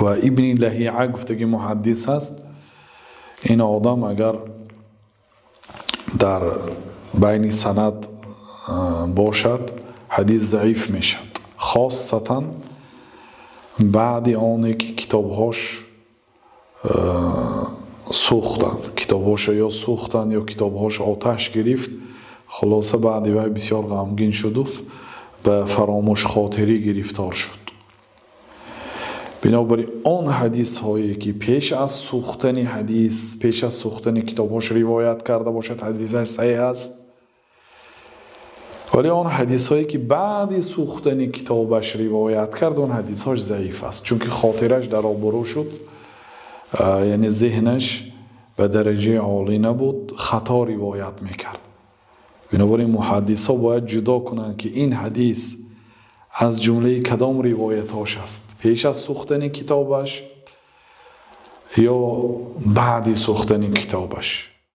Ва Ибни Лаҳиа гуфтаги муҳаддис аст. Ин одам агар дар байни санад бошад, ҳадис заиф мешавад, хоссатан баъди оне ки китобҳош сӯхтанд, китобҳоша ё сӯхтанд, ё китобҳош оташ гирифт. Хулоса, баъди вай бисёр ғамгин шуду ба фаромӯшхотирӣ гирифтор шуд. Бинобар ин он ҳадисҳое, ки пеш аз сӯхтани ҳадис, пеш аз сӯхтани китобҳош ривоят карда бошад, ҳадисаш саҳеҳ аст, вале он ҳадисҳое, ки баъди сӯхтани китобаш ривоят кард, он ҳадисҳош заиф аст, чунки хотираш дар обрӯ шуд, яъне зеҳнаш ба дараҷаи олӣ набуд, хато ривоят мекард. Бинобар ин муҳаддисҳо бояд ҷудо кунанд, ки ин ҳадис аз ҷумлаи кадом ривоятҳош аст: пеш аз сӯхтани китобаш ё баъди сӯхтани китобаш.